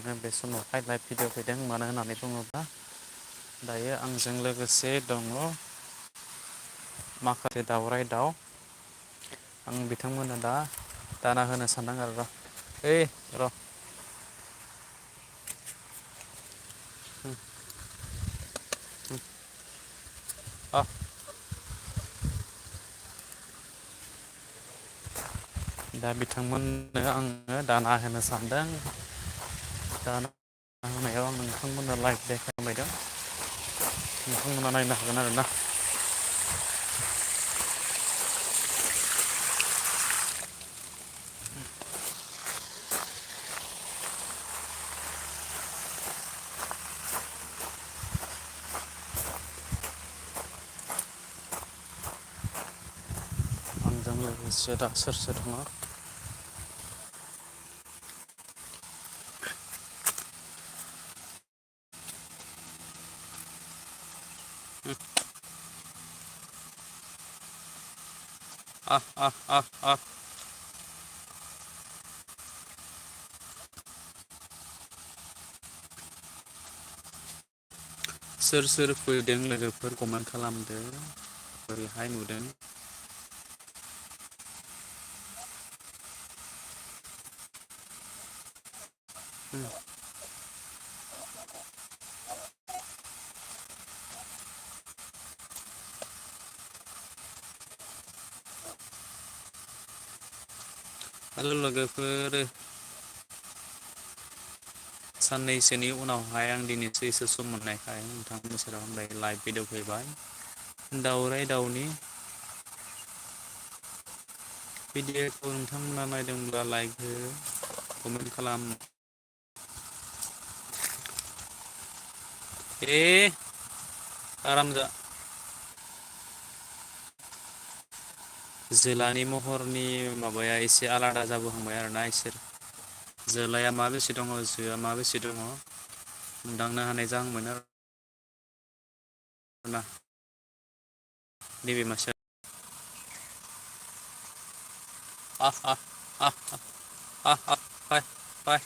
आङो बे समावहाय लाइभ भिडिअ फैदों मानो होननानै बुङोब्ला दायो आंजों लोगोसे दङ माखासे दावराय दाउ आं बिथांमोननो दा दाना होनो सानदों आरो र' अ दा बिथांमोननो आङो दाना होनो सानदों दाना होनायाव आं नोंथांमोननो लाइभ देखायबायदों नोंथांमोना नायनो हागोन आरोना आंजों लोगोसे दा सोर सोर दङ सोर सोर फैदों लोगोफोर कमेन्ट खालामदो बोरैहाय नुदों हेल' लोगोफोर साननैसोनि उनावहाय आं दिनैसो एसे सम मोननायखाय नोंथांमोननि सेराव आं दायो लाइभ भिडिअ फैबाय दाउराइ दाउनि भिडिअखौ नोंथांमोना नायदोंब्ला लाइक हो कमेन्ट खालाम आराम जा जोलानि महरनि माबाया एसे आलादा जाबोहांबाय आरोना इसोर जोलाया माबेसे दङ जोआ माबेसे दङ मोनदांनो हानाय जाहांबाय आरो ना नैबे मासेया फाय फाय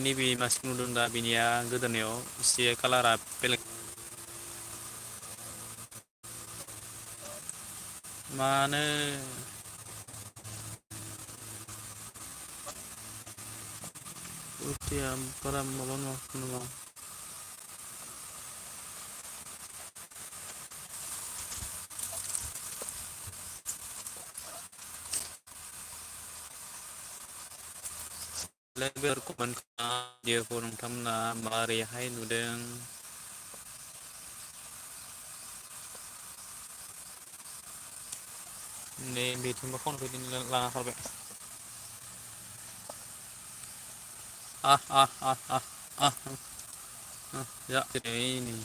नैबे मासे नुदों दा बिनिया गोदोनायाव एसे कालारा बेलेग मानो उथिया बारा माबा नुवाखै नामा कमेन्ट भिडिअखौ नोंथांमोना मारैहाय नुदों नै बेथिंबो फन फैदों लाना खारबाय जा नै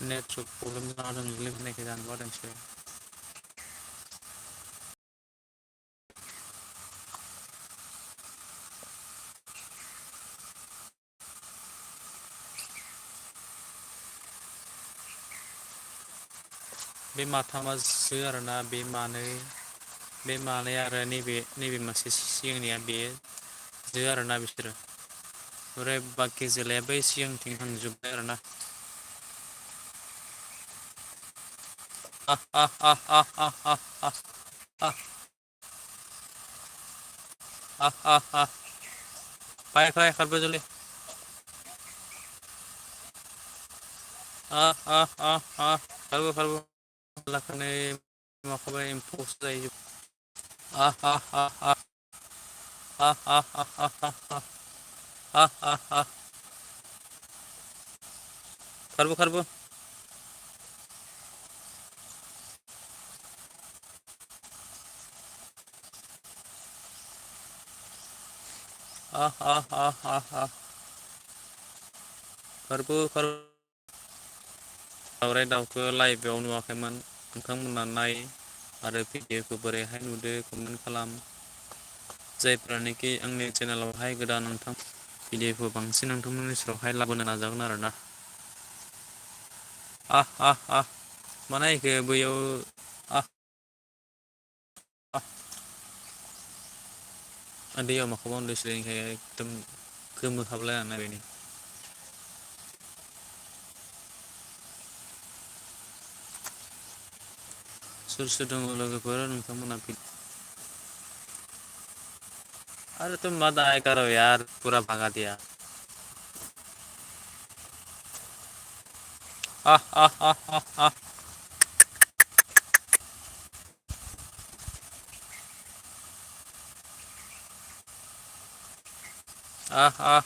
नेटवर्क प्रब्लेम जादों लिंहरनायखाय जानो बादोंसो बे माथामा जो आरोना बे मानै आरो नैबे मोनसे सिगांनिया बे जो आरोना बिसोरो ओमफ्राय बाखि जोलाया बै सिगांथिं थांजोब्बाय आरोना फाय खारबो जलदि खारबो लाखानाय माबाखाबाय एम्फौसो जाहैजोब खारबो दावराइ दाउखौ लाइभआव नुवाखैमोन नोंथांमोना नाय आरो भिडिअखौ बोरैहाय नुदो कमेन्ट खालाम। जायफ्रानोखि आंनि चेनेलावहाय गोदान नोंथां भिडिअखौ बांसिन नोंथांमोननि सेरावहाय लाबोनो नाजागोन आरोना। माने इखो बैयाव दैयाव माखौबा उन्दै सोलैनिखाय एकदम गोमोहाबलायना बेनि सोर सोर दङ लोगोफोर नोंथांमोना अरे तुम मत आया करो यार पूरा भगा दिया। आह आह आह आह आह आह आह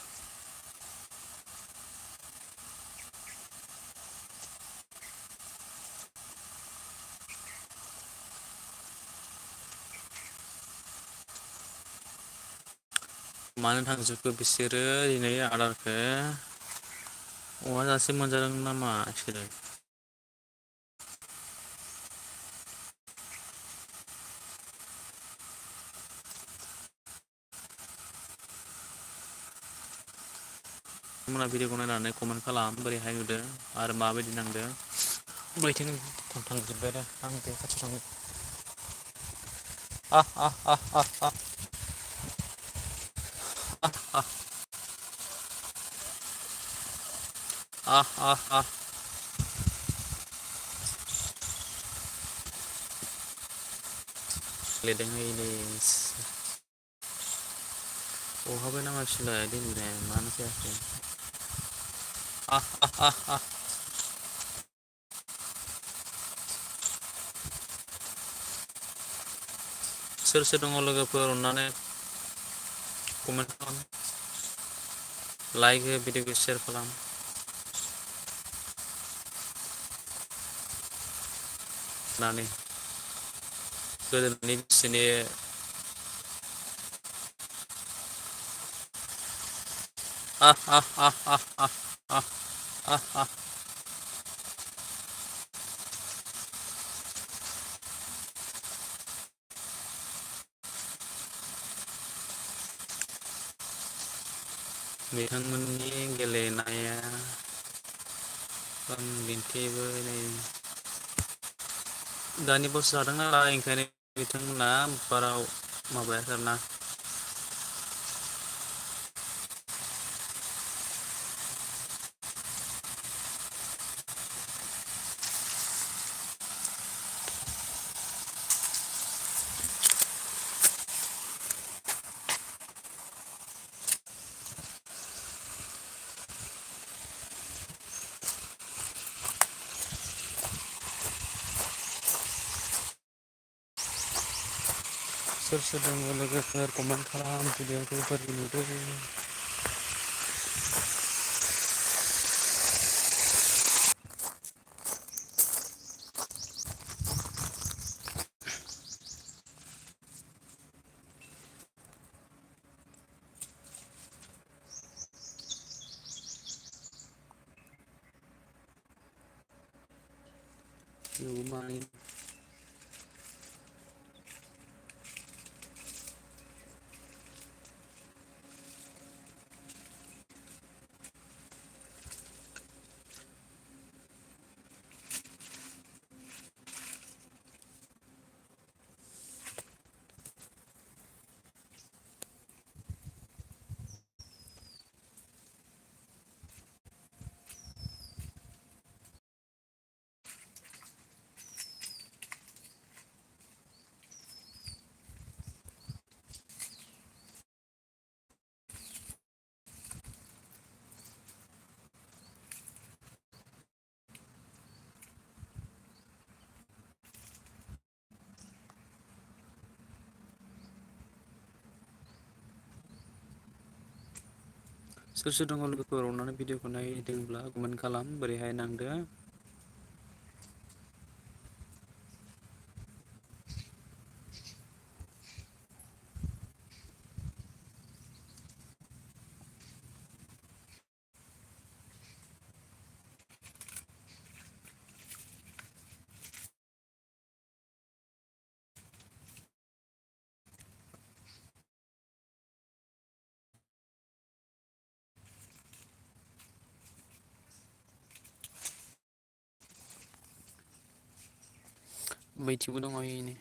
मानो थांजोबखो बिसोरो दिनै आदारखौ अमा जासे मोनजादों नामा बिसोरो? नोंथांमोना भिडिअखौ नायनानै कमेन्ट खालाम बोरैहाय नुदों आरो माबायदि नांदों। बैथिं थांजोब्बाय आरो आं बे खाथियाव थांनो आह आह आह आह आह आह आह आह आह लेदोंहायलै बहाबा नामासैलाय दिनैलाय मानो फैयाखै? आह आह आह आह सोर सोर दङ लोगोफोर अननानै कमेन्ट खालाम, लाइक हो, भिडिअखौ शेयार खालाम। नानै गोदोनि बिसिनि आह आह आह आह आह आह आह आह बिथांमोननि गेलेनाया दिन्थिबोनाय दानि बस जादों नालाय ओंखायनो बिथांमोना बाराव माबायाखै आरोना। सोर सोर दङ लोगोफोर कमेन्ट खालाम भिडिअखौ बोरै नुदों। नुमाय सोर सोर दङ लोगोफोर अननानै भिडिअखौ नायदोंब्ला कमेन्ट खालाम बोरैहाय नांदों। बैथिंबो दङ इनो।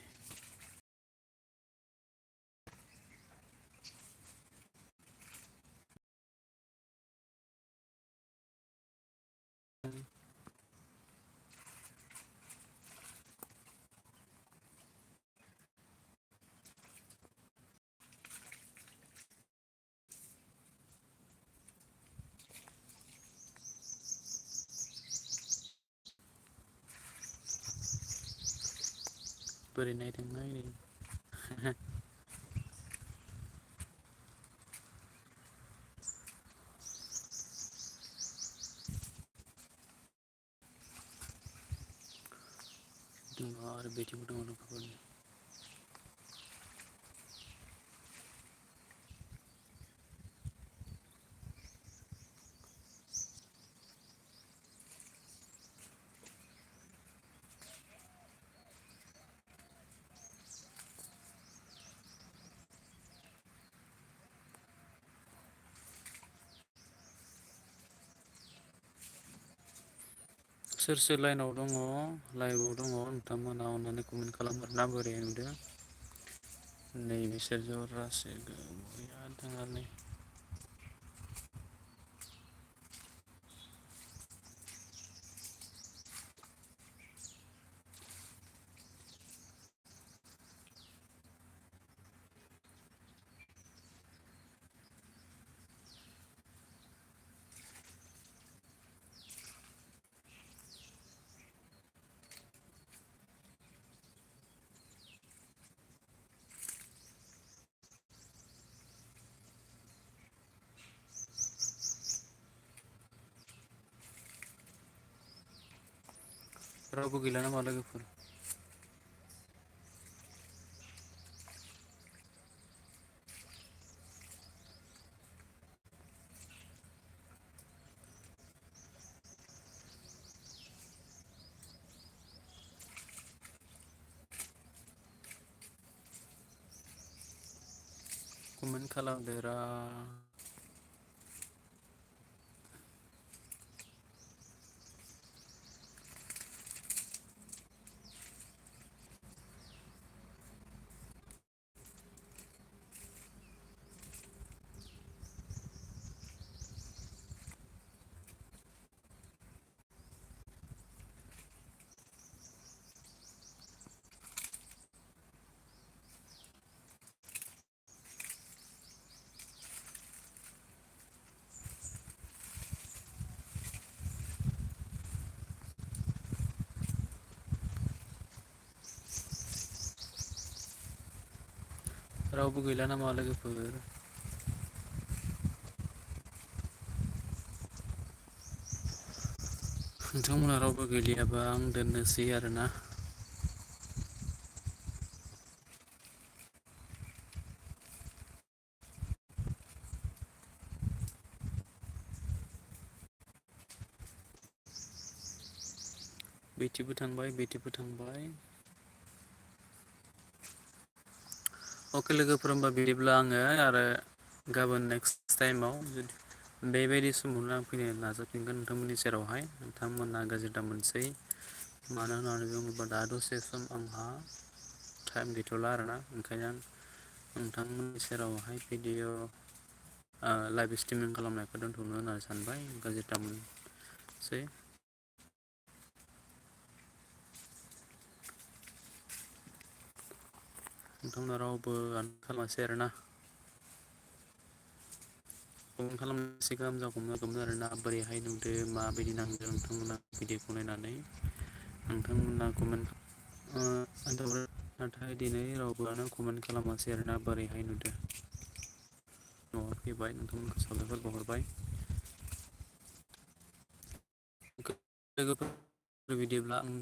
बोरै नायदों नाय। दङ आरो बैथिंबो दङ लोगोफोर। सोर सोर लाइनाव दङ लाइभआव दङ नोंथांमोना अननानै कमेन्ट खालामहरना बोरै नुदों। नै बिसोर जरासो गैया थाङालै। रावबो गैला नामा लोगोफोर? कमेन्ट खालामदोरा। रावबो गैला नामा लोगोफोर? नोंथांमोनहा रावबो गैलियाबा आं दोननोसै आरोना। बैथिबो थांबाय बैथिबो थांबाय। अके लोगोफोर होमबा बिदिब्ला आङो आरो गाबोन नेक्स्ट टाइमाव जुदि बेबायदि समावनो आं फैनो नाजाफिनगोन नोंथांमोननि सेरावहाय नोंथांमोना गाज्रि दामोनसै। मानो होननानै बुङोबा दा दसे सम आंहा टाइम गैथ'ला आरोना ओंखायनो आं नोंथांमोननि सेरावहाय भिडिअ लाइभ स्ट्रिमिं खालामनायखौ दोन्थ'नो होननानै सानबाय गाज्रि दामोनसै। नोंथांमोना रावबो खालामासै आरोना। कमेन्ट खालामनायसो गाहाम जागौमोन आरोना बोरैहाय नुदो माबायदि नांदों नोंथांमोना भिडिअखौ नायनानै नोंथांमोना कमेन्ट नाथाय दिनै रावबोआनो कमेन्ट खालामासै आरोना बोरैहाय नुदों। न'आव फैबाय नोंथांमोनखौ साबायखर बावहरबाय। लोगोफोर बिदिब्ला आं